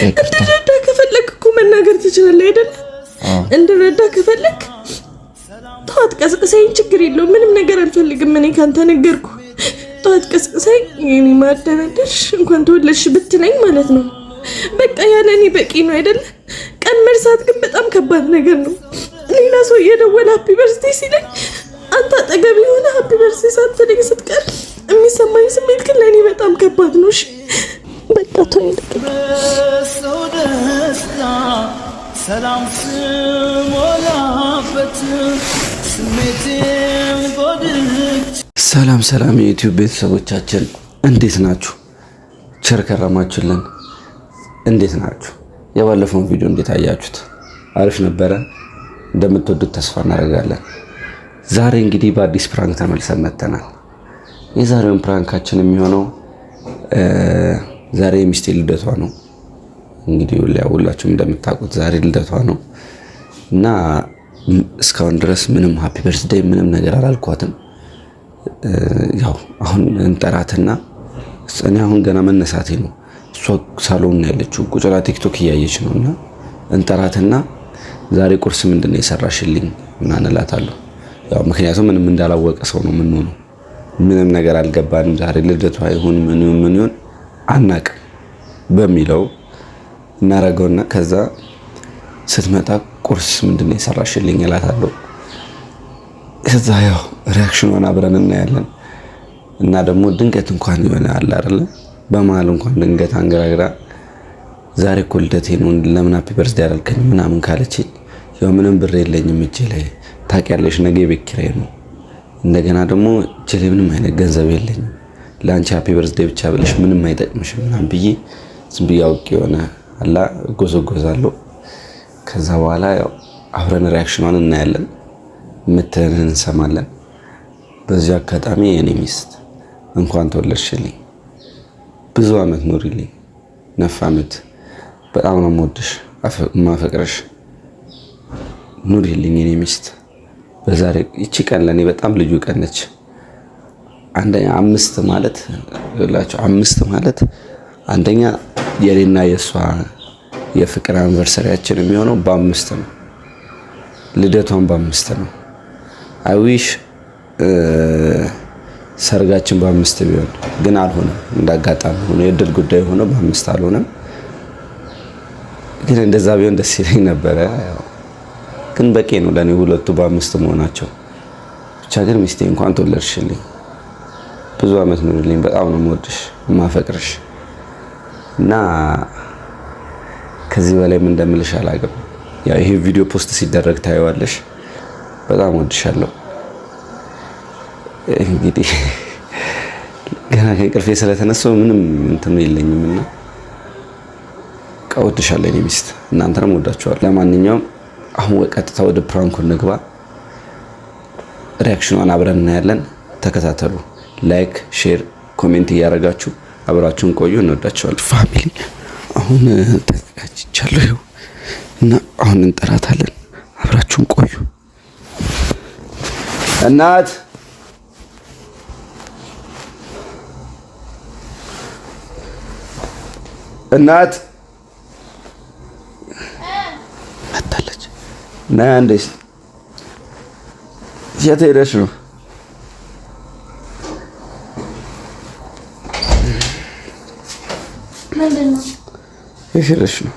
እንድረዳ ከፈለግ እኮ መናገር ትችላለህ አይደለ? እንድረዳ ከፈለግ ጠዋት ቀስቅሰኝ፣ ችግር የለውም ምንም ነገር አልፈልግም። እኔ ካንተ ነገርኩ። ጠዋት ቀስቅሰኝ የኔ ማደናደርሽ እንኳን ተወለድሽ ብትለኝ ማለት ነው በቃ ያለ እኔ በቂ ነው አይደለ? ቀን መርሳት ግን በጣም ከባድ ነገር ነው። ሌላ ሰው እየደወለ happy birthday ሲለኝ አንተ አጠገብ የሆነ happy birthday ሳትለኝ ስትቀር የሚሰማኝ ስሜት ግን ለእኔ በጣም ከባድ ነው። እሺ በቃ ተወኝ። በሰው ደስታ ሰላም ስሞላበት ስሜቴን ጎድቼ። ሰላም ሰላም የዩቲዩብ ቤተሰቦቻችን፣ እንዴት ናችሁ? ቸር ከረማችሁልን? እንዴት ናችሁ? የባለፈውን ቪዲዮ እንዴት አያችሁት? አሪፍ ነበረ። እንደምትወዱት ተስፋ እናደርጋለን። ዛሬ እንግዲህ በአዲስ prank ተመልሰን መጥተናል። የዛሬውን prank ኣችን የሚሆነው ዛሬ የሚስቴ ልደቷ ነው። እንግዲህ ሁላችሁም እንደምታውቁት ዛሬ ልደቷ ነው እና እስካሁን ድረስ ምንም happy birthday ምንም ነገር አላልኳትም። ያው አሁን እንጠራትና እኔ አሁን ገና መነሳቴ ነው። እሷ ሳሎን ነው ያለችው፣ ቁጭ ብላ ቲክቶክ እያየች ነው። እና እንጠራትና ዛሬ ቁርስ ምንድን ነው የሰራሽልኝ ምናምን እላታለሁ። ያው ምክንያቱም ምንም እንዳላወቀ ሰው ነው የምንሆነው። ምንም ነገር አልገባንም። ዛሬ ልደቷ ይሁን ምን ይሁን ምን ይሁን አናቅም በሚለው እናረገውና ከዛ ስትመጣ ቁርስ ምንድን ነው የሰራሽልኝ እላታለሁ። ከዛ ያው reaction ኗን አብረን እናያለን። እና ደግሞ ድንገት እንኳን የሆነ አለ አይደለ፣ በመሀል እንኳን ድንገት አንገራግራ ዛሬ እኮ ልደቴ ነው ለምን happy birthday አላልከኝ ምናምን ካለችኝ፣ ያው ምንም ብር የለኝም እጄ ላይ ታውቂያለሽ፣ ነገ የቤት ኪራይ ነው። እንደገና ደግሞ እጄ ላይ ምንም አይነት ገንዘብ የለኝም፣ ለአንቺ happy birthday ብቻ ብለሽ ምንም አይጠቅምሽም ምናምን ብዬ ዝም ብዬ አውቄ የሆነ አላ ጎዘጎዛለሁ። ከዛ በኋላ ያው አብረን reaction ኗን እናያለን፣ ምትለንን እንሰማለን። በዚህ አጋጣሚ የኔ ሚስት እንኳን ተወለድሽልኝ፣ ብዙ አመት ኑሪልኝ፣ ነፍ አመት። በጣም ነው የምወድሽ የማፈቅርሽ፣ ኑሪልኝ የኔ ሚስት። በዛሬ ይቺ ቀን ለእኔ በጣም ልዩ ቀን ነች። አንደኛ አምስት ማለት ላቸው አምስት ማለት አንደኛ የኔና የእሷ የፍቅር anniversary ያችን የሚሆነው በአምስት ነው። ልደቷን በአምስት ነው። I wish ሰርጋችን በአምስት ቢሆን ግን አልሆነም። እንዳጋጣሚ ሆኖ የእድል ጉዳይ ሆኖ በአምስት አልሆነም። ግን እንደዛ ቢሆን ደስ ይለኝ ነበረ። ያው ግን በቂ ነው ለእኔ ሁለቱ በአምስት መሆናቸው። ብቻ ግን ሚስቴ እንኳን ተወለድሽልኝ፣ ብዙ አመት ኑሪልኝ። በጣም ነው የምወድሽ የማፈቅርሽ እና ከዚህ በላይ ምን እንደምልሽ አላውቅም። ያው ይሄ ቪዲዮ post ሲደረግ ታየዋለሽ። በጣም ወድሻለሁ። እንግዲህ ገና ከእንቅልፌ ስለተነሳሁ ምንም እንትኑ የለኝም እና እወድሻለሁ የኔ ሚስት፣ እናንተንም ወዳችኋለሁ። ለማንኛውም አሁን ቀጥታ ወደ prank ኡ እንግባ። reaction ኗን አብረን እናያለን። ተከታተሉ። Like፣ share፣ comment እያደረጋችሁ አብራችሁን ቆዩ። እንወዳችኋለን family። አሁን ተዘጋጅቻለሁ እና አሁን እንጠራታለን። አብራችሁን ቆዩ። እናት እናት መታለች። ና አንዴ፣ የት ሄደሽ ነው? የት ሄደሽ ነው?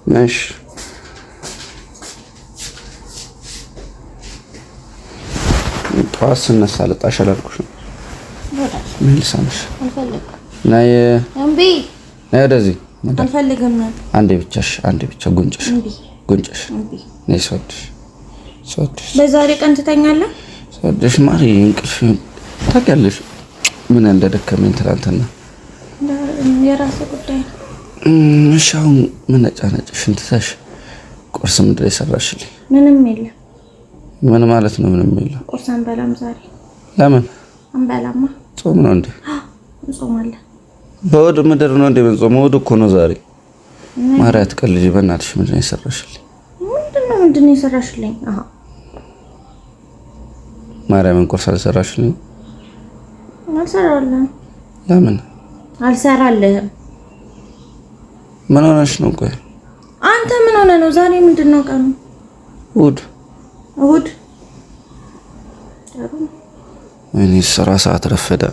ነሽ ጠዋት ስነሳ ልጣሽ አላልኩሽም? ምን ልሳምሽ? ነይ ነይ ወደዚህ። አልፈልግም። አንዴ ብቻሽ፣ አንዴ ብቻ ጉንጭሽ፣ ጉንጭሽ። ነይ ስወድሽ፣ ስወድሽ። በዛሬ ቀን ትተኛለህ? ስወድሽ ማሪ፣ እንቅልፍ ታውቂያለሽ ምን እንደደከመኝ ትናንትና። የራስህ ጉዳይ ነው። እሺ አሁን ምን ነጫነጭሽን ትተሽ ቁርስ ምንድን ነው የሰራሽልኝ? ምንም የለም። ምን ማለት ነው ምንም የለም? ቁርስ አንበላም ዛሬ። ለምን አንበላማ? ጾም ነው እንዴ? እንጾማለን። በእሑድ ምድር ነው እንዴ የምንጾመው? እሑድ እኮ ነው ዛሬ። ማርያም አትቀልጂ በእናትሽ። ምንድን ነው የሰራሽልኝ? ምንድነው ምንድነው የሰራሽልኝ? አሃ ማርያምን ቁርስ አልሰራሽልኝ? አልሰራሁልህም። ለምን አልሰራልህም? ምን ሆነሽ ነው? ቆይ አንተ ምን ሆነ ነው? ዛሬ ምንድን ነው ቀኑ? እሑድ። እሑድ። ወይኔ ስራ ሰዓት ረፈደ።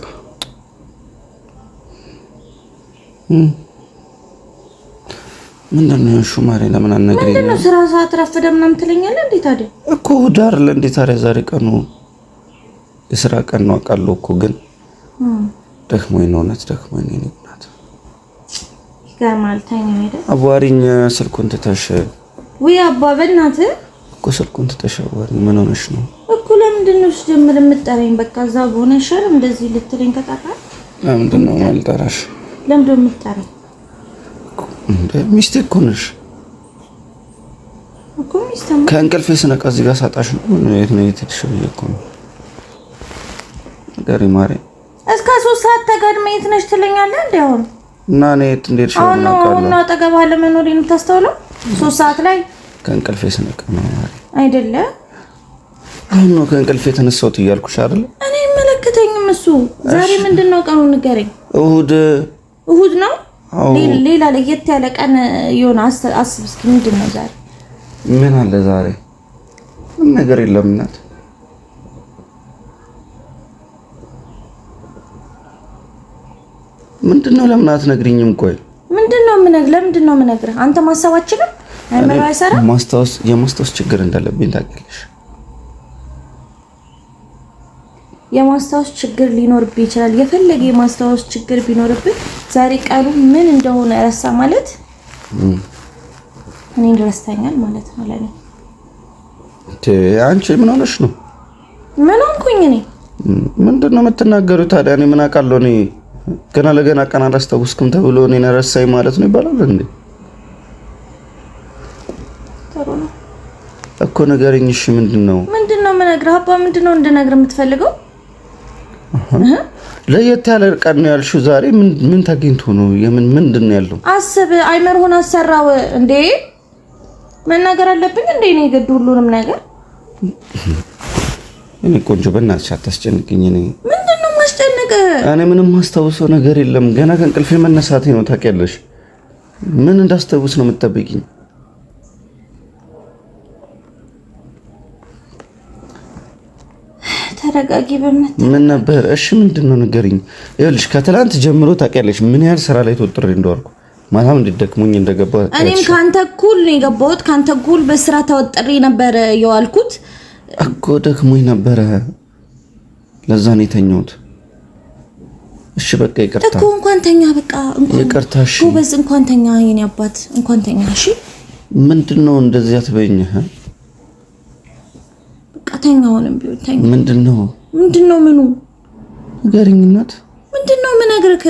ምንድን ነው የሆንሽው ማሬ? ለምን አትነግሪኝም? ምንድን ነው ስራ ሰዓት ረፈደ ምናምን ትለኛለህ እንዴ? ታዲያ እኮ እሑድ አይደለ እንዴ? ታዲያ ዛሬ ቀኑ የስራ ቀን ነው አውቃለሁ እኮ ግን ደክሞኝ ነው፣ እውነት ደክሞኝ ነው። እናት ይገርማል። ተኛ አይደል? አዋሪኝ ስልኩን ትተሽ። ውይ አባ በእናትህ እኮ ስልኩን ትተሽ አዋሪኝ። ምን ሆነሽ ነው እኮ? ለምንድን ነው ስጀምር የምጠራኝ? በቃ እዛ በሆነ አይሻልም? እንደዚህ ልትለኝ ከጠራህ ለምንድን ነው የማልጠራሽ? ለምንድን ነው የምጠራኝ? እንደ ሚስቴ እኮ ነሽ እኮ። ሚስቴ ከእንቅልፌ ስነቃ እዚህ ጋር ሳጣሽ ነው። የት ነው የት ሄድሽ ብዬ እኮ ነው። ንገሪኝ ማሬ። እስከ 3 ሰዓት ተጋድመህ የት ነሽ ትለኛለህ እንዴ? አሁን እና እኔ የት እንደሄድሽ አሁን ነው አሁን ነው አጠገብህ አለመኖሬን የምታስተውለው? 3 ሰዓት ላይ ከእንቅልፌ ስነቃ ነው ማሬ። አይደለ? አሁን ነው ከእንቅልፌ የተነሳሁት እያልኩሽ አይደለ? እኔ አይመለከተኝም እሱ። ዛሬ ምንድን ነው ቀኑ ንገረኝ። እሑድ። እሑድ ነው። ሌላ ለየት ያለ ቀን የሆነ አስብ እስኪ። ምንድን ነው ዛሬ? ምን አለ ዛሬ? ምን ነገር የለም እናት። ምንድን ነው? ለምን አትነግሪኝም? ቆይ ምንድን ነው የምነግርህ? ለምንድን ነው የምነግርህ? አንተ ማሰብ አትችልም? አይምሮ አይሰራም? የማስታወስ ችግር እንዳለብኝ ታውቂያለሽ። የማስታወስ ችግር ሊኖርብህ ይችላል። የፈለገ የማስታወስ ችግር ቢኖርብህ ዛሬ ቀኑ ምን እንደሆነ ረሳ ማለት እኔን ረስተኛል ማለት ነው ለኔ። አንቺ ምን ሆነሽ ነው? ምን ሆንኩኝ እኔ? ምንድን ነው የምትናገሪው ታዲያ? እኔ ምን አውቃለሁ? እኔ ገና ለገና ቀን አላስታውስክም ተብሎ እኔን ረሳኝ ማለት ነው ይባላል እንዴ? ጥሩ ነው እኮ ንገሪኝ። እሺ ምንድን ነው ምንድን ነው የምነግርህ? አባ ምንድን ነው እንድነግርህ የምትፈልገው? ለየት ያለ ቀን ነው ያልሽው ዛሬ ምን ተገኝቶ ነው? የምን ምንድን ነው ያለው? አስብ። አይመርሁን አሰራው እንዴ? መናገር አለብኝ እንዴ? እኔ ግድ ሁሉንም ነገር እኔ ቆንጆ በእናትሽ አታስጨንቅኝ። እኔ ምንድን ነው የማስጨንቅህ? እኔ ምንም ማስታውሰው ነገር የለም። ገና ከእንቅልፌ መነሳቴ ነው ታውቂያለሽ። ምን እንዳስታውስ ነው የምትጠብቂኝ? ተረጋጊ በእምነት። ምን ነበር? እሺ ምንድን ነው ንገሪኝ። ይኸውልሽ ከትላንት ጀምሮ ታውቂያለሽ ምን ያህል ስራ ላይ ተወጥሬ እንደዋልኩ፣ ማታም እንዲደክሙኝ እንደገባሁ። እኔም ካንተ እኩል ነው የገባሁት። ካንተ እኩል በስራ ተወጥሬ ነበር የዋልኩት እኮ ደክሞኝ ነበረ። ለዛ ነው የተኛሁት። እሺ በቃ ይቅርታ እኮ እንኳን ተኛ። በቃ እንኳን ይቅርታ። እሺ ጎበዝ፣ እንኳን ተኛ የኔ አባት፣ እንኳን ተኛ። እሺ ምንድን ነው እንደዚህ አትበይኝ። በቃ ተኛ። አሁንም ቢሆን ተኛ። ምንድን ነው ምንድን ነው ምኑ ንገሪኝ እናት። ምንድን ነው የምነግርህ?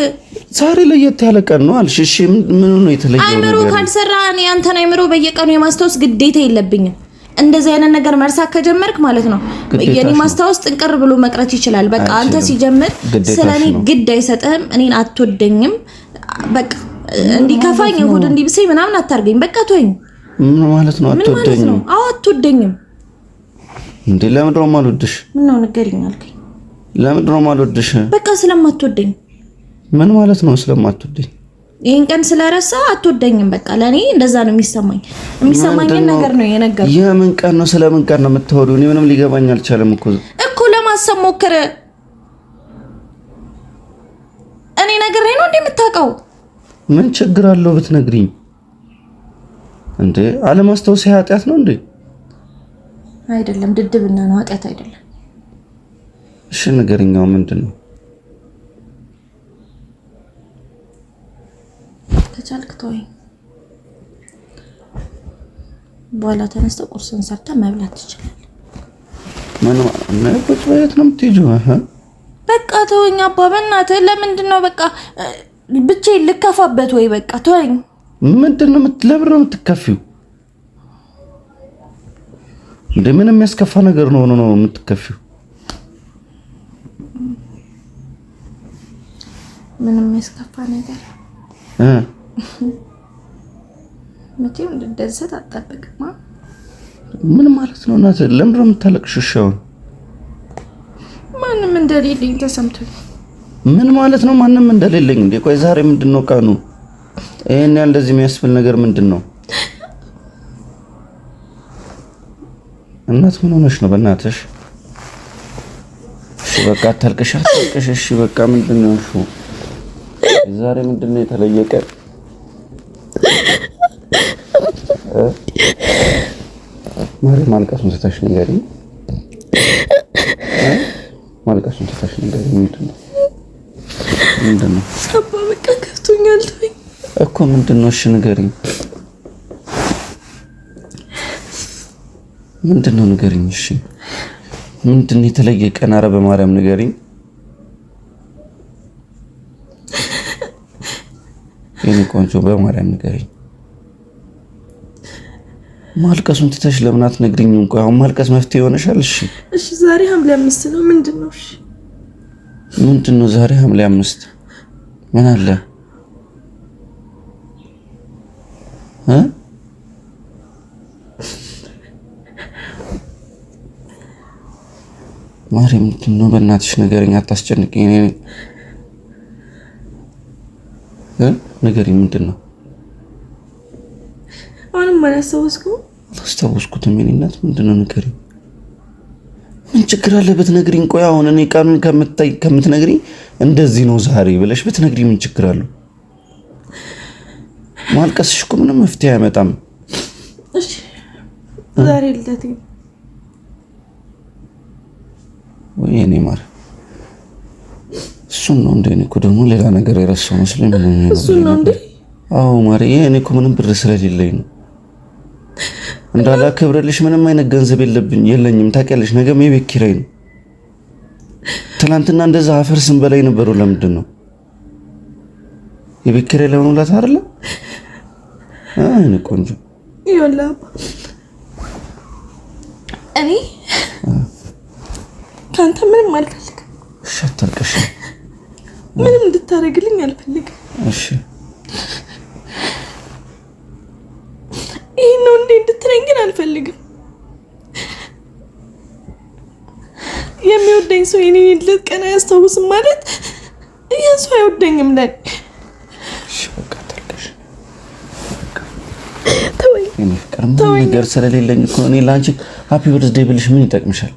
ዛሬ ለየት ያለ ቀን ነው አልሽ። እሺ ምኑ ነው የተለየው? አይምሮ ካልሰራ እኔ አንተን አይምሮ በየቀኑ የማስታወስ ግዴታ የለብኝም። እንደዚህ አይነት ነገር መርሳት ከጀመርክ ማለት ነው የኔ ማስታወስ ጥንቅር ብሎ መቅረት ይችላል። በቃ አንተ ሲጀምር ስለኔ ግድ አይሰጥህም፣ እኔን አትወደኝም። በቃ እንዲከፋኝ እሑድ እንዲብሰኝ ምናምን አታርገኝ። በቃ ተወኝ። ምን ማለት ነው አትወደኝም? አዎ አትወደኝም እንዴ? ለምንድን ነው የማልወድሽ? ምን ነው ንገሪኝ አልከኝ። ለምንድን ነው የማልወድሽ? በቃ ስለማትወደኝ። ምን ማለት ነው ስለማትወደኝ? ይሄን ቀን ስለረሳ አትወደኝም። በቃ ለኔ እንደዛ ነው የሚሰማኝ። የሚሰማኝን ነገር ነው የነገርኩህ። የምን ቀን ነው? ስለምን ቀን ነው የምታወሪው? እኔ ምንም ሊገባኝ አልቻለም እኮ እኮ ለማሰብ ሞክር። እኔ ነግሬ ነው እንዴ የምታውቀው? ምን ችግር አለው ብትነግሪኝ? እንዴ አለማስታወስ ኃጢአት ነው እንዴ? አይደለም፣ ድድብና ነው፣ ኃጢአት አይደለም። እሺ ንገሪኛው ምንድን ነው? ከቻልክ ተወኝ። በኋላ ተነስተህ ቁርስን ሰርተህ መብላት ትችላለህ። ምን ነው ቁጭ በየት ነው የምትሄጂው? በቃ ተወኝ አባ በእናትህ። ለምንድን ነው በቃ ብቻዬን ልከፋበት ወይ? በቃ ተወኝ። ምንድን ነው ለምንድን ነው የምትከፊው? እንደ ምን የሚያስከፋ ነገር ነው ነው የምትከፊው? ምንም የሚያስከፋ ነገር መቼም እንድደሰት አትጠብቅማ። ምን ማለት ነው እናት? ለምንድን ነው የምታለቅሽው? እሺ አሁን ማንም እንደሌለኝ ተሰምቶኝ። ምን ማለት ነው? ማንም እንደሌለኝ እንዴ? ቆይ ዛሬ ምንድን ነው ቀኑ? ይሄን ያህል እንደዚህ የሚያስብል ነገር ምንድን ነው? እናት ምን ሆነሽ ነው? በእናትሽ እሺ፣ በቃ አታልቅሽ፣ አታልቅሽ። እሺ በቃ ምንድን ነው እሺ፣ ዛሬ ምንድን ነው የተለየ ቀን? ማሪ ማልቀሱን ትተሽ ንገሪኝ። ማልቀሱን ትተሽ ንገሪኝ። ምንድን ነው ምንድን ነው? አባ በቃ ከፍቶኛል። ተወኝ እኮ ምንድን ነው? እሺ ንገሪኝ። ምንድን ነው ንገሪኝ። እሺ ምንድን ነው የተለየ ቀን? ኧረ በማርያም ንገሪኝ። የኔ ቆንጆ በማርያም ንገሪኝ። ማልቀሱን ትተሽ ለምን አትነግሪኝም? እንኳን አሁን ማልቀስ መፍትሄ ይሆነሻል? እሺ እሺ፣ ዛሬ ሐምሌ 5 ነው። ምንድን ነው? እሺ ምንድን ነው ዛሬ ሐምሌ 5? ምን አለ እ ማሪ ምንድን ነው? በእናትሽ ንገሪኝ፣ አታስጨንቅኝ። እኔ ንገሪኝ፣ ምንድን ነው? አሁንም አላስታወስኩም። አላስታወስኩትም። የእኔ እናት ምንድን ነው? ንገሪኝ። ምን ችግር አለ ብትነግሪኝ? ቆይ አሁን እኔ ቀኑን ከምትነግሪኝ እንደዚህ ነው ዛሬ ብለሽ ብትነግሪኝ ምን ችግር አለው? ማልቀስሽ እኮ ምንም መፍትሄ አያመጣም። እሺ ዛሬ ልደቴ ነው። ወይ የእኔ ማር፣ እሱን ነው እንደ እኔ እኮ ደግሞ ሌላ ነገር የረሳው መስሎኝ። እሱን ነው እንዴ? አዎ ማሪ፣ እኔ እኮ ምንም ብር ስለሌለኝ ነው እንዳላከብረልሽ ምንም አይነት ገንዘብ የለኝም። ታውቂያለሽ፣ ነገም የቤት ኪራይ ነው። ትናንትና እንደዛ አፈር ስንበላ የነበረው ለምንድን ነው? የቤት ኪራይ ለመሙላት አይደለ? አይ እኔ ቆንጆ ይኸውልህ አባ፣ እኔ ከአንተ ምንም አልፈልግም። እሺ አታልቅሽ። ምንም እንድታደርግልኝ አልፈልግም። እሺ ይሄን ነው እንዴ እንድትለኝ ግን አልፈልግም። የሚወደኝ ሰው የኔን ልደት ቀን አያስታውስም ማለት ያ ሰው አይወደኝም ለኔ። እሺ በቃ አታልቅሽ። ተወኝ። የኔ ፍቅር ምንም ነገር ስለሌለኝ እኮ እኔ ለአንቺ happy birthday ብልሽ ምን ይጠቅምሻል?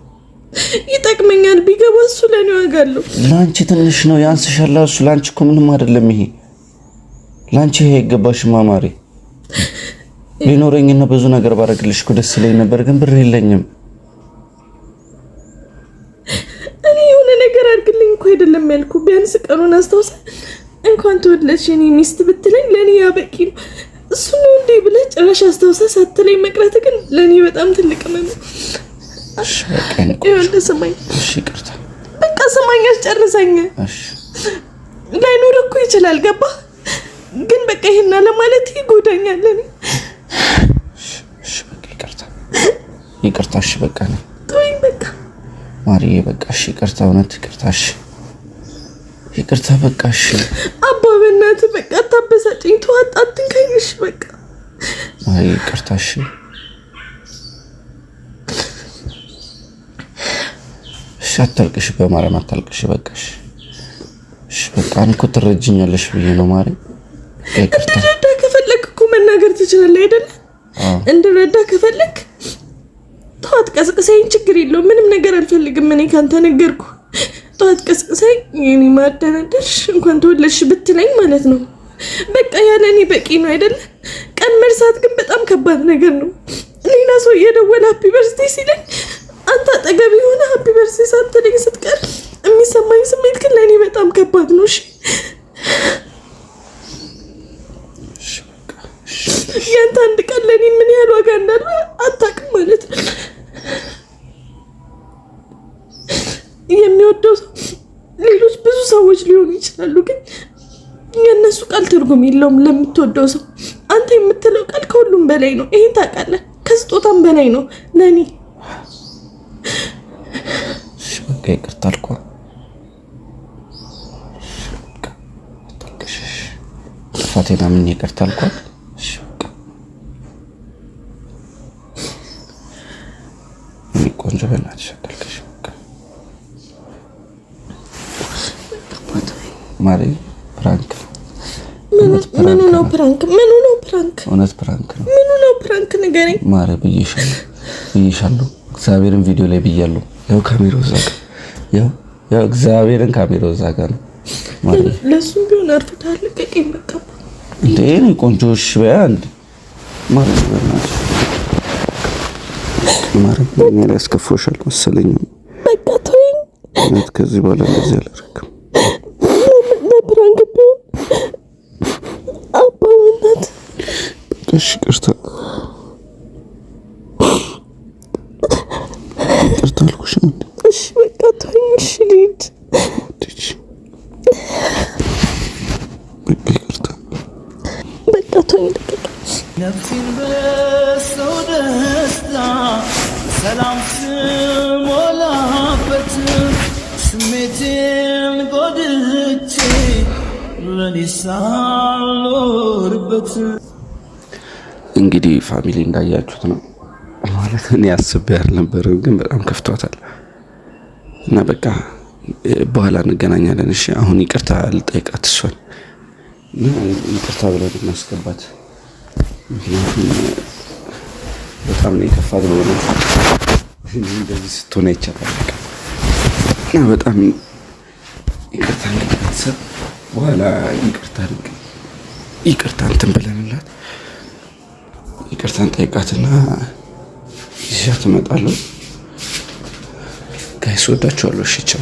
ይጠቅመኛል ቢገባ እሱ ለኔ ዋጋ አለው። ለአንቺ ትንሽ ነው ያንስሻል። እሱ ለአንቺ እኮ ምንም አይደለም። ይሄ ለአንቺ ይሄ አይገባሽም ማማሬ። ቢኖረኝና ብዙ ነገር ባደርግልሽ እኮ ደስ ይለኝ ነበር፣ ግን ብር የለኝም። እኔ የሆነ ነገር አድርግልኝ እኮ አይደለም ያልኩ፣ ቢያንስ ቀኑን አስታውሰህ እንኳን ተወለድሽ የኔ ሚስት ብትለኝ ለእኔ ያ በቂ ነው። እሱ ነው እንዴ ብለህ ጭራሽ አስታውሰህ ሳትለኝ መቅረት ግን ለእኔ በጣም ትልቅ ህመም ነው። እሺ በቃ የኔ ቆንጆ። ይኸውልህ ስማኝ፣ እሺ ይቅርታ። በቃ ስማኝ፣ አስጨርሰኝ። እሺ ላይኖር እኮ ይችላል፣ ገባ? ግን በቃ ይሄን ለማለት ይጎዳኛል እኔ። እሺ በቃ ይቅርታ፣ ይቅርታ። እሺ በቃ ነው ተወኝ በቃ። ማሪዬ፣ በቃ እሺ ይቅርታ፣ እውነት ይቅርታ። እሺ ይቅርታ፣ በቃ እሺ። አባ በእናትህ በቃ አታበሳጭኝ፣ ተዋት፣ አትንካኝ። እሺ በቃ ማሪዬ ይቅርታ። እሺ እሺ፣ አታልቅሽ፣ በማርያም አታልቅሽ። በቃ እሺ፣ እሺ በቃ እኔ እኮ ትረጅኛለሽ ብዬ ነው ማሪ። ይቅርታ። እንድረዳ ከፈለክ እኮ መናገር ትችላለህ አይደለ? እንድረዳ ከፈለክ ጠዋት ቀስቅሰኝ፣ ችግር የለውም። ምንም ነገር አልፈልግም እኔ ካንተ ነገርኩ። ጠዋት ቀስቅሰኝ የኔ ማር ደህና አደርሽ እንኳን ተወለድሽ ብትለኝ ማለት ነው በቃ ያለ እኔ በቂ ነው አይደለ? ቀን መርሳት ግን በጣም ከባድ ነገር ነው። ሌላ ሰው እየደወለ happy birthday ሲለኝ አንተ አጠገብ የሆነ happy birthday ሳትለኝ ስትቀር የሚሰማኝ ስሜት ግን ለእኔ በጣም ከባድ ነው። እሺ እሺ በቃ እሺ። ያንተ አንድ ቀን ለእኔ ምን ያህል ዋጋ እንዳለው አታውቅም ማለት ነው። የሚወደው ሰው ሌሎች ብዙ ሰዎች ሊሆኑ ይችላሉ፣ ግን የእነሱ ቃል ትርጉም የለውም ለምትወደው ሰው። አንተ የምትለው ቃል ከሁሉም በላይ ነው። ይሄን ታውቃለህ። ከስጦታም በላይ ነው ለእኔ። እሺ በቃ ይቅርታ አልኳት። እሺ በቃ አታልቅሽ። እሺ ጥፋቴን አምኜ ይቅርታ አልኳት። እሺ በቃ የኔ ቆንጆ በእናትሽ አታልቅሽ። በቃ ማሪ፣ prank ነው። ምኑ ነው prank? ምኑ ነው prank? እውነት prank ነው። ምኑ ነው prank? ንገረኝ። ማሪ፣ ብዬሻለሁ፣ ብዬሻለሁ። እግዚአብሔርን ቪዲዮ ላይ ብያለሁ። ያው ካሜራው እዛ ጋር፣ ያው ያው እግዚአብሔርን ካሜራው እዛ ጋር ነው። ማሪ። ለእሱም ቢሆን አርፍደሃል። ልቀቀኝ በቃ። እንዴ እኔ ቆንጆ፣ እሺ በያ እንዴ ማሪ፣ በእናትሽ ማሪ፣ እኔ ላይ ያስከፋሻል መሰለኝ። በቃ ተወኝ። እውነት ከዚህ በኋላ እንደዚህ አላደርግም። ለ prank ቢሆን አባ በእናትህ። እሺ ይቅርታ፣ ይቅርታ አልኩሽ እንዴ። እሺ በቃ ተወኝ። እሺ ልሂድ። በቃ ይቅርታ። በቃ ተወኝ። ልቀቀኝ። ነፍሴን በሰው ደስታ ሰላም ስሞላበት ስሜቴን ጎድቼ ለኔ ሳልኖርበት። እንግዲህ family እንዳያችሁት ነው። ማለት እኔ አስቤ አልነበረም፣ ግን በጣም ከፍቷታል። እና በቃ በኋላ እንገናኛለን። እሺ አሁን ይቅርታ ልጠይቃት እሷን እና ይቅርታ ብለን እናስገባት። ምክንያቱም በጣም ነው የከፋት በእውነት፣ እንደዚህ ስትሆን አይቻታል። እና በጣም ይቅርታ እንግዲህ ቤተሰብ፣ በኋላ ይቅርታ ይቅርታ እንትን ብለንላት ይቅርታን ጠይቃትና ይዣት እመጣለሁ። Guys፣ ወዳችኋለሁ። እሺ ቻው።